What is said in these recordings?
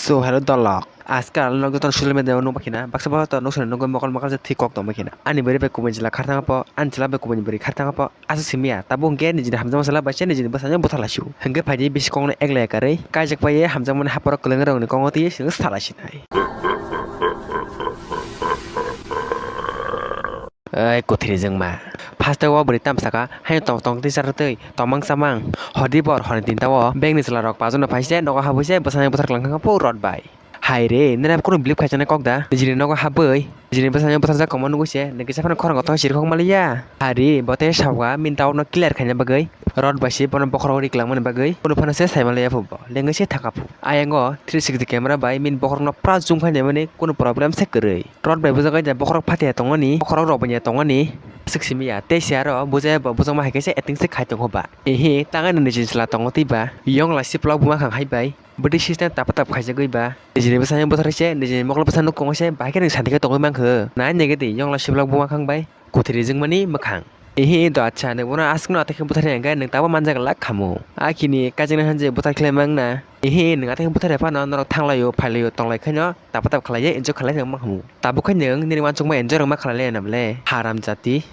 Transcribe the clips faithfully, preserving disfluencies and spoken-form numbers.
So, hello dolok. Ajkal nok joto social media o nukba khina, baksa baksa to nuksa nukgwi mokol mokol je thik kok tongma khina. Ani bwrwi bai kubun jila khartang po, ani chwla bai kubun bwrwi khartang po, aswk simi ya. Tabuk hwnkhe nijini hamjakma chwla bai se nijini bwsano buthar laisio. Hwnkhe phaidi bisi kokno eklai karwi, kaijak pai hamjakmani haporo kwlwng rokni kokno twi chwng sala sinai. Ei kuthri jwngma. First o bwrwi tam saka, haino tong tong twi char twi, tomang chamang. Hodi bor honi tinta o, bengni chwla rok pajono phaise, nogo habwi se, bwsani buthar kwlangkha po rot bai. Hai re, nini abo kunu believe khaijaknai kok da? Nijini nogo habwi, nijini bwsani buthar jak kongma nugwi se, nini kisa phano khorang kothok siri khok maliya. Hari, bo tei sabga, min tawno clear khaina bagwi, rot bai se bono bokhorok ri kwlangmani bagwi, kunu phano se sai maliya phubo, lengwi se thangkha phu. Ayango three sixty camera bai, min bokhorokno pra zoom khainai mani, kunu problem se kwrwi. Rot bai bujak kaisa bokhorok phatia tongmani, bokhorok rok bai tongmani, aswk simi ya. Tei se aro bujai bo bujakma hai khe se acting se khai tongo ba. Ehe, tang ani nijini chwla tongo tei ba. Yong lai siplok buma khang hai bai. Bwtwi system tapa tap khaijagwi ba. Nijini bwsani buthar se, nijini mokol bwsano kongwi se, bahai khe nwng santi khe tongwi mankha. Nai nai gede, yong lai siplok buma khang bai. Kuthri jwngmani mwkhang. Ehe, do acha, nwng bono aswkno atai khe buthar ya hwnkhe, nwng tabo manjak lak khamu. Akini kaijaknai hanjak buthar khlai mangna. Ehe, nwng atai khe buthar ya phano, norok thanglaio, phailaio, tonglai khaino, tapa tap khlai, enjoy khlai, nwng ma khamu. Tabuk khe nwng nini uansukma enjoy rok ma khlai le nang le, haram jati.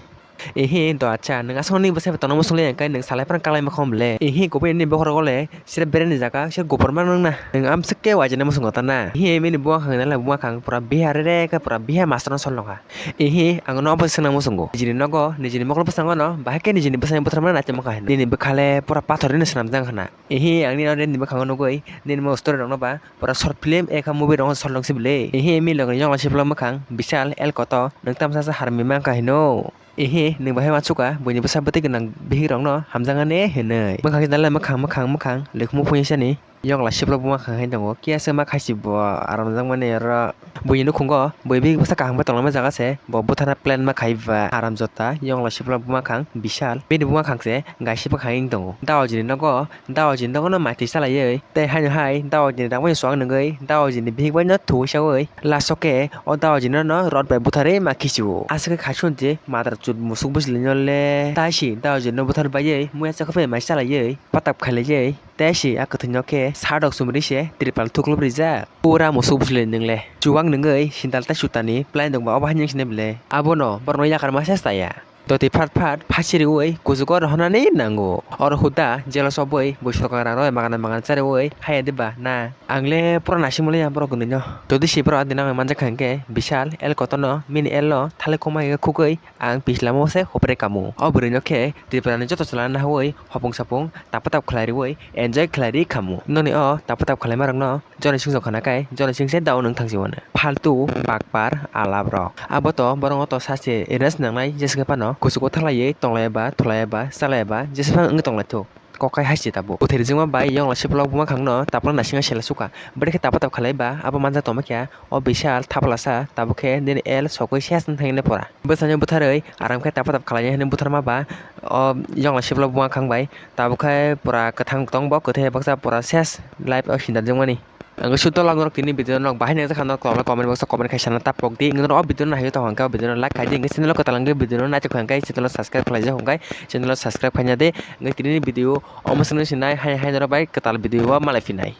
Ehe, do acha, nwng aswk nini bwsai bai tongna muchung le, hwnkhe nwng salai phano kaklaima khom le. Ehe, kubui nini bokhorok le, sira bereni jaga, sira gopor ma nwng na. Nwng amswk khe waijana muchung kota na. Ehe, mini buma khang nai le, buma khang pura biha re re khe pura biha master no sol nokha. Ehe, ang no obo swngna muchungo. Nijini nogo, nijini mokol bwskango no, bahai khe nijini bwsai buthar ma naitongma kha hinwi. Nini bwkha le pura pathor ri no swnamjak hana. Ehe, ang nini oro nini bwkhango nugwi, nini mo story rok no ba, pura short film, ekha movie rok no sol nokse bwle. Ehe, mini loge yong lai siplok mwkhang, Bishal, El Koto, nwng tamsa sa harmi mankha hino. Ehe, nwng bahai uansukha, buini bwsa bwtwi gwnang bihik rokno hamjaknani hinwi. Mwkhang khe dalai mwkhang, mwkhang, mwkhang, lukhumu phungisani. Yong lai siplok buma khang hai tongo, kiya se ma khaisi bo aram jakmani oro. Buini nukhungo, bui bihik bwsa kaham khe tonglaima jaga se, bo butharna plan ma khai ba, aram jota, yong lai siplok buma khang, Bishal. Bini buma khang se, gaisi bwkhang wng tongo. Daojini nogo, daojini nogo no mati salaiwi, tei haino hai, daojini dangmani chuak nungwi, daojini bihik bai no thuwi saui, last o khe, o daojini no rot bai butharwi ma khichi o. Aswk khe khai swnti, madar chut musuk bwsli no le, tai si, daojini no buthar baiwi, muya chakhup bai mai salaiwi, patap khailaiwi. Tei si a kwthwino khe sadok chumri se tripal thuklop rijak. Pura musuk bwswli nwngle. Chuwak nungwi sindal tei sutani plan dongba obo hai nung sini bwle. Abono borokno yakar ma se chaya. Doti phat phat phasi riwi kuchugo rohornani nango. Oro huda jealous obwi bui sorkar rang rwi magana magana chariwi haya diba na? Ang le pura naisingmaliya borok gwnwino. Jodi si borok adina ang manjakha hinkhe Bishal, El Kotono, mini El no thalai khoma hai khe khugwi ang pislamo se hopre kamo. O bwrwino khe Tripura ni joto chwla nahaui hopung sapung tapa tap khlai riui enjoy khlai ri khamu. Noni o tapa tap khlai ma rokno joni singso khana kai joni singse dao nwng thangsi wano. Faltu bakpar alap rok. Abo to borok to saste erase nangnai jesa khe phano kuchugo thalaiwi tonglai ba thulai ba chalai ba jesa phano wngwi tonglai thuk. Kokai hai se tabuk. Kuthai rijima bai yongla siplok buma khangno tapla naisingya sela suka. Bwrwi khe tapa tap khlai ba abo manja tongma khe o Bishal thaplasa tabuk khe nini el sokwi ses wng thangwi nai pora. Bwsano butharwi aram khe tapa tap khlainai hwnwi butharma ba o yongla siplok buma khang bai tabuk khe pura kwthang tong bo kwthai baksa pura ses life o sinda jwngmani. Ang suto lang norok tini video nok bahai nang jakha nok comment box o comment khai sana tapok di. Ang norok o video no nahigwi tong hwnkhe o video no like khai di. Ang channel o kwtal wngkhe video no naithok hwnkhe channel o subscribe khlaijak hwnkhe channel o subscribe khaina di. Ang tini video omo swngwi sinai hai hai norok bai kwtal video o malai phinai.